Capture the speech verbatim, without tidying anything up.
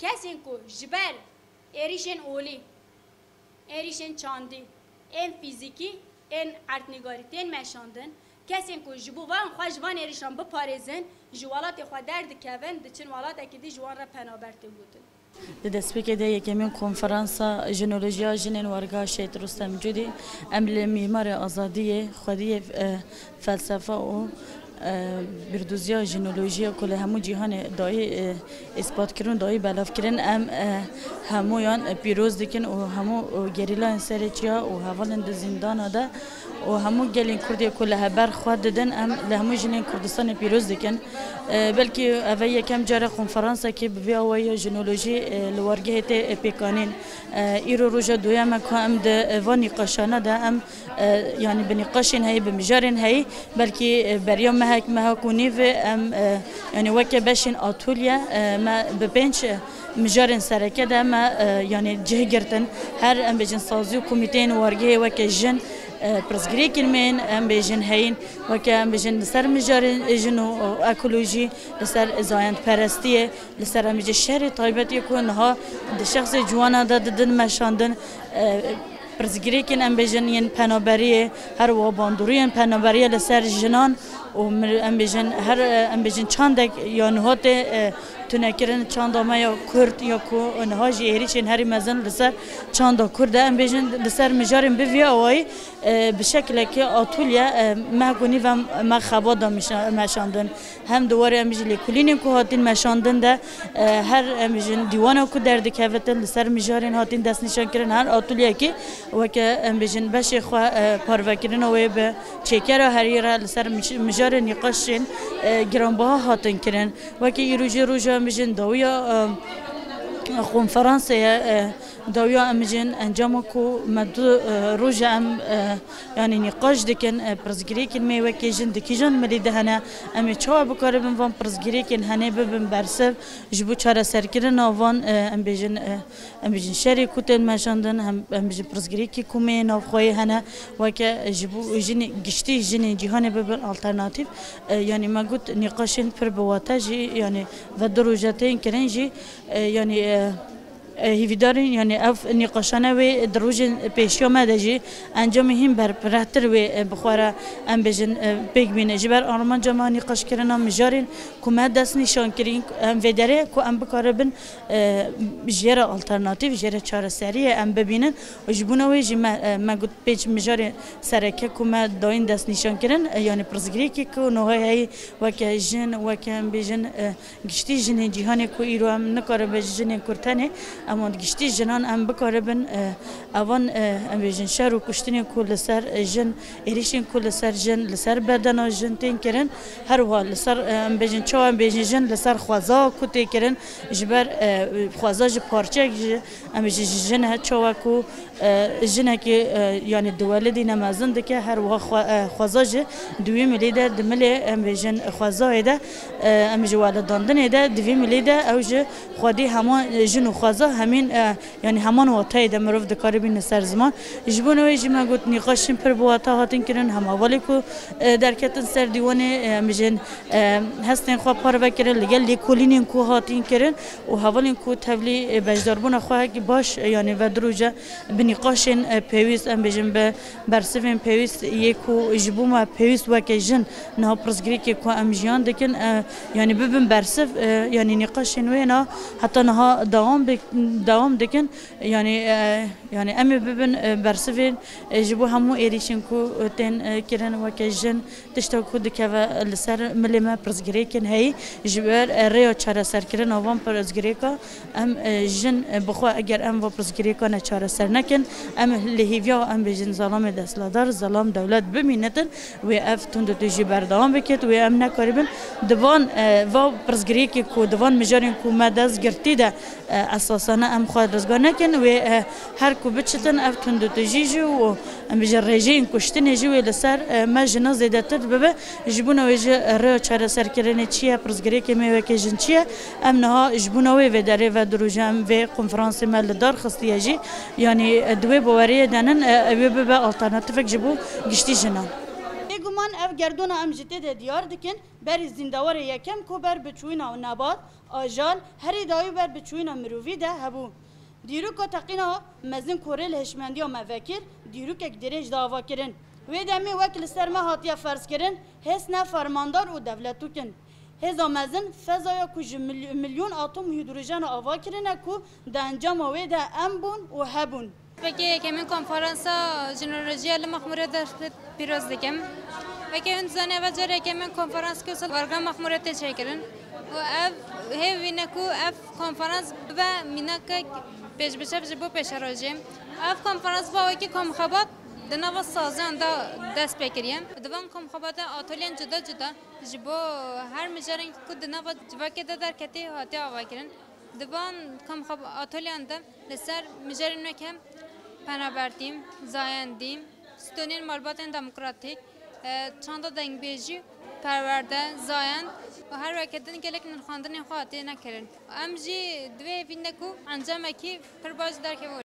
Kesên ku ji ber êrîşên olî, êrîşên çandî, ên fîzîkî, ên erdnîgarî tên meşandin, kesên ku ji bo van xwe ji van êrîşan biparêzin, ji welatê xwe derdikevin, diçin welatekî dî, ji wan re penaber tê gotin. Di destpêkê de yekemîn konferansa Jinolojiya Jinên Wargeha Şehîd Rustem Cûdî, em li Mîmarê Azadiyê xwediyê, e, felsefa û, e, bîrdoziya jinolojiya ku li hemû cîhanê dayî, e, îspat kirin, dayî belav kirin, em, e, hemûyan, e, pîroz dikin û hemû, e, gerîlayên serê çiya û hevalên di zîndana de û hemû gelên Kurdê ku li heber xwe didin, em li hemû jinên Kurdistanê pîroz dikin. E, belkî ev e yekem care konferansekê bi vî awayî ya jinolojî, e, li wargehê tê, e, pêkanîn. E, îro roja duyem e ku em di, e, van nîqaşane de em, e, yanî bi nîqaşên heyî, bi mijarên heyî, belkî, e, beriya mehek, mehek û nîv em, e, yanî weke beşên atolye, e, me bi pênc, e, mijarên sereke de me, e, yanî cih girtin. Her, em bêjin, sazî û komîteyên wargehê weke jin, e, pirsgirêkên me yên, em bêjin, heyîn, weke, em bêjin, li ser mijarên jin û, û ekolojî, li ser zayendperestiyê, li ser, em bêjin, şerê taybetiyê ku niha di şexsê ciwana de didin meşandin, e, pirsgirêkên, em bêjin, yên penaberiyê, her wiha bandoriyên penaberiyê li ser jinan û mir-, em bêjin, her, e, em bêjin, çandek ya niha tê, e, tunekirin, çanda me ya Kurd ya ku niha jî êrîşên herî mezin li ser çanda Kurd e. Em bêjin, li ser mijarên bi vî awayî, e, bi şekilekî atolye, e, mehek û nîv em, me xebat da mişa-, meşandin. Hem di warê, em bêjin, lêkolînên ku hatin meşandin de, e, her, em bêjin, dîwana ku derdikevitin li ser mijarên hatin destnîşankirin, her atolyekî weke, em bêjin, beşê xwe, e, parvekirina wê bi çêkera herî re li ser mij-, mijarên nîqaşên, e, giranbiha hatin kirin. Weke îro jî roja, em bêjin, dawiya, e, konferansê ye, e, dawiya, em bêjin, encama ku me du, e, roj e em, e, yanî nîqaş dikin, e, pirsgirêkên me weke jin di kîjan milî de hene, em ê çawa bikaribin van pirsgirêkên hene bibin bersiv ji bo çareserkirina van, e, em bêjin, e, em bêjin şerê ku tên meşandin, hem, em bêjin pirsgirêkê ku me yê navxweyê hene, weke ji bo jinê, giştî jinên cîhanê bibin alternatîf. E, yanî me got nîqaşên pir bi wate jî, yanî ve du roja tên kirin jî, e, yanî, e, e, hîvîdarîn, yanî ev nîqaşane wê di rojên pêşiya me de jî encamê hîn berfirehtir wê, e, bi xwe re, em bêjin, e, pêk bîne. Ji ber armanca me nîqaşkirina mijarên ku me dest nîşan kirîn, em vê derê ku em bikaribin, e, jê re alternatîf, jê re çareseriyê em bibînin. Û ji bona wê jî me, e, me got pênc mijarê sereke ku me dayîn dest nîşan kirin, e, yanî pirsgirêkê ku niha heyî weke jin, weke em bêjin, e, giştî jinên cîhanê ku îro em nikaribin ji jinên Kurd tenê, em wan giştî jinan em bikaribin, e, evan, e, em bêjin şer û kuştinên ku li ser, e, jin, êrîşên ku li ser jin, li ser bedena jin tên kirin, her wiha li ser, e, em bêjin çawa em bêjin jin li ser xweza ku tê kirin, ji ber, e, xweza ji parçeyek ji, em bêjin ji jin e, çawa ku, e, jinekî, e, yanî diwelidîne mezin dike, her wiha xwe-, e, xweza jî di wî milî de, di milê, em bêjin, xwezayê de, e, em ji welidandinê de, di vî milî de ew ji xwedî heman, e, jin û xweza hemîn, e, yanî heman wateyê de mirov dikare bîne ser ziman. Ji bona wê jî me got nîqaşên pir bi wate hatin kirin, hema hevalên ku, e, derketin ser dîwanê, e, em bêjin, e, hestên xwe parve kirin, li gel lêkolînên ku hatin kirin û hevalên ku tevlî, e, beşdarbûna xwe hekî baş, e, yanî ve du roje bi nîqaşên, e, pêwîst, em bêjin, bi bersivên pêwîst yê ku ji bo me pêwîst weke jin niha pirsgirêkê ku em jiyan dikin, e, yanî bibin bersiv, e, yanî nîqaşên wê na heta niha dewam bik-, dewam dikin. Yanî, e, yanî em ê bibin, e, bersivên, e, ji bo hemû êrîşên ku, e, tên, e, kirin weke jin, tişta ku dikeve li ser milê me pirsgirêkên heyî, ji ber, e, rêya çareserkirina van pirsgirêka em, e, jin, e, bi xwe eger em va pirsgirêka ne çareser nekin, em li hêviya em bêjin zelamê desthilatdar, zelam dewlet bimînitin, wê ev tundûtûjî berdewam biket, wê em nekaribin di van, e, va pirsgirêkê ku di van mijarên ku me dest girtî de, e, esasane em xwe rizgar nekin, wê, e, her ku biçitin ev tundûtûjî jî û em bêjin rêjeyên kuştinê jî wê li ser, e, me jina zêdetir bibe. Ji bona wê jî rêya çareserkirinê çi ye, pirsgirêkê me weke jin çi ye? Em niha ji bona wê vê derê ve du roje em vê konferansê me li dar xistiye jî. Yanî, e, di wê baweriyê de nin, e, ew ê bibe alternatîfek ji bo giştî jinan. Man ev gerdona em jî tê de diyar dikin, berî zîndewarê yekem ku ber biçûyîna nebat, ajal, herî dawî ber biçûyîna mirovî de hebû. Dîroka teqîna mezin ku rê li hişmendiya me vekir, dîrokek dirêj de ava kirin. Wê demê wek li ser me hatiye ferzkirin, hêz ne fermandar û dewletûk in. Hêza mezin fezaya ku ji mil-, milyon atom hîdrojena ava kirine ku di encama wê de em bûn û hebûn. Wekî yekemîn konferansa jenolojiya li Mexmûrê de pîroz dikim. Wekî hûn dizanî, eva car yekemîn konferans ku li warga Mexmûrê tê çêkirin. Û ev hêv wîne ku ev konferans bibe mînakek pêşbişev ji bo pêşerojê. Ev konferans ba wekî komxebat di nava saziyan de dest pê kiriye. Di van komxebata atolyen cuda cuda ji bo her mijarên ku di nava civakê de derketî hatiye avakirin. Di van komxeb-, atolyan de li ser mijarên weke penabertî, zayendî, stûnên malbatên demokratîk, e, çanda dengbêjî, perwerde, zayend û her weke din gelek nirxandinên xwe hatiye nekirin. Em jî divê hêvî ne ku encamekî pir baş derkeve.